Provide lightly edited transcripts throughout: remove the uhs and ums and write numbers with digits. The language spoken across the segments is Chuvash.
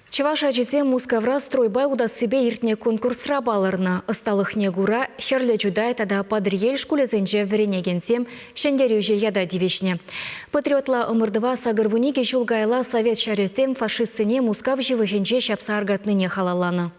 Чӑваш ачисем Мускавра стройпа утассипе иртнӗ конкурсра палӑрнӑ. Ӑсталӑхне кура Хӗрлӗ Чутай тата Патӑрьел шкулӗсенче вӗренекенсем ҫӗнтерӳҫӗ ята тивӗҫнӗ. Патриотла ӑмӑртӑва 82 ҫул каялла совет ҫарӗсем фашистсене Мускав ҫывӑхӗнче ҫапса аркатнине халалланӑ.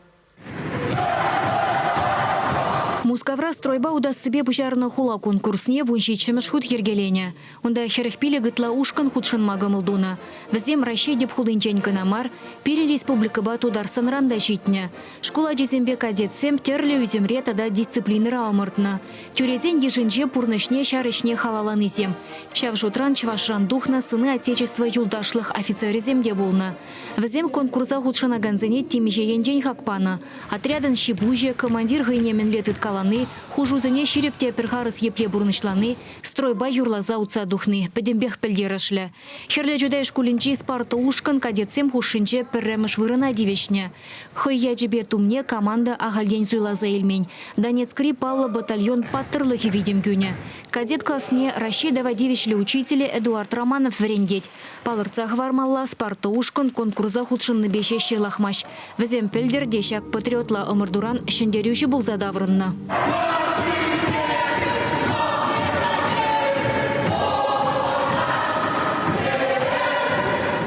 Мускавра стройпа утассипе пуҫарнӑ хула конкурсне вунҫиччӗмӗш хут йӗркеленӗ. Унта 45 ытла ушкӑн хутшӑнма кӑмӑл тунӑ. Вӗсем Раҫҫей тӗп хулинчен кӑна мар, пирӗн республикӑпа Тутарстанран та ҫитнӗ. Шкул ачисемпе кадетсем тӗрлӗ ӳсӗмре тата дисциплинӑра ӑмӑртнӑ. Тӳресен йышӗнче пурнӑҫне ҫар ӗҫне халалланисем. Ҫав шутран Чӑвашран тухнӑ Сыны Отечества юлташлӑх офицерӗсем те пулнӑ. Вӗсем конкурса хутшӑнакансене темиҫе енчен хак панӑ. Отрядӑн ҫи-пуҫӗ, командир хӑйне мӗнле тыткалани, хушусене ҫирӗп те пӗр харӑс епле пурнӑҫлани, стройпа юрласа утса тухни пӗтӗмпех пӗлтерӗшлӗ. Хӗрлӗ Чутай шкулӗнчи Спарта ушкӑн кадетсем хушшинче пӗрремӗш вырӑна тивӗҫнӗ. Хӑй ячӗпе тумне команда ахальтен суйласа илмен. Донецкри паллӑ батальон паттӑрлӑхӗ витӗм кӳнӗ. Кадет класне Раҫҫей тава тивӗҫлӗ учителӗ Эдуард Романов вӗрентет. Палӑртса хӑвармалла, Спарта ушкӑн конкурса хутшӑннипе ҫеҫ ҫырлахмасть. Вӗсем пӗлтӗр те ҫак патриотла ӑмӑртуран ҫӗнтерӳҫӗ пулса таврӑннӑ.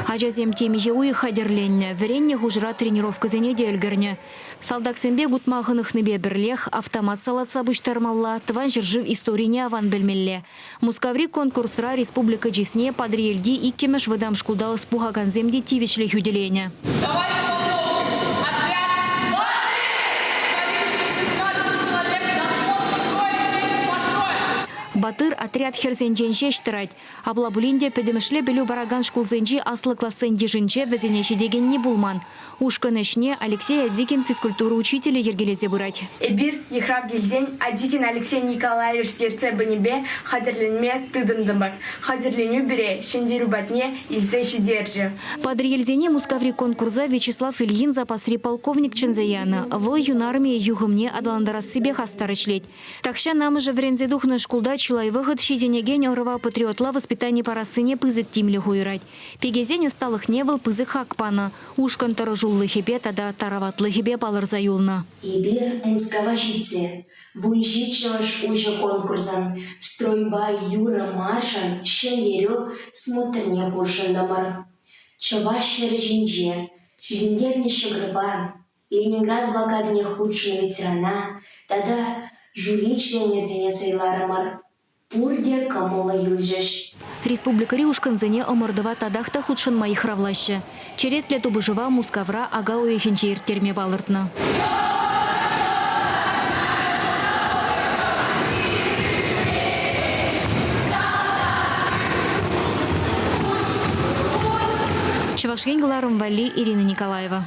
Ачасем темиҫе уйӑх хатӗрленнӗ, вӗреннӗ хушӑра тренировкӑсене те ӗлкӗрнӗ. Салтаксемпе утма хӑнӑхнипе пӗрлех автомат салатса пуҫтармалла, Тӑван ҫӗршыв историне аван пӗлмелле. Мускаври конкурсра республика чысне Патӑрьелти иккӗмӗш вӑтам шкулта ӑс пухакансем те тивӗҫлӗ хӳтӗленӗ. Давайте попробуем. Отряд Батыр! В количестве 16 человек на сходку строим жизнь построим! Батыр отряд хӗрсенчен ҫеҫ тӑрать. Апла пулин те пӗтӗмӗшле пӗлӳ паракан шкулсенчи аслӑ классен йышӗнче вӗсене ҫитекенни пулман. Ушкӑн ӗҫне Алексей Адикин физкультура учителӗ йӗркелесе пырать. Эпир йыхрав килсен Адикин Алексей Николаевич ертсе пынипе хатӗрленме тытӑнтӑмӑр. Хатӗрленӳ пире ҫӗнтерӳ патне илсе ҫитерчӗ. Патӑрьелсене Мускаври конкурса Вячеслав Ильин запасри полковник чӗнсе янӑ. Вӑл Юнармия юхӑмне аталантарассипе хастар ӗҫлет. Тахҫан амӑшӗ вӗренсе тухнӑ шкулта чылай вӑхӑт ҫитӗнекен ӑрӑва патриотла воспитани парассине пысӑк тимлӗх уйӑрать. Пикесен ӑсталӑхне вӑл пысӑк хак панӑ, ушкӑн тӑрӑшулӑхӗпе тата тараватлӑхӗпе палӑрса юлнӑ. Эпир Мускава ҫитсе вунҫиччӗмӗш уҫӑ конкурсӑн стройпа юрӑ маршӑн ҫӗнтерӳ смотрне хутшӑнтӑмӑр. Чӑваш ҫӗрӗ ҫинче ҫитӗнтернӗ ҫӑкӑрпа Ленинград блокадине хутшӑннӑ ветерана тата жюри членӗсене сӑйларӑмӑр. Пурте кӑмӑллӑ юлчӗҫ. Республикӑри ушкӑнсене ӑмӑртӑва татах та хутшӑнма йыхравлаҫҫӗ. Черетлӗ тупӑшӑва Мускавра ака уйӑхӗнче ирттерме палӑртнӑ. Чӑваш Ен кӑларӑм валли Ирина Николаева.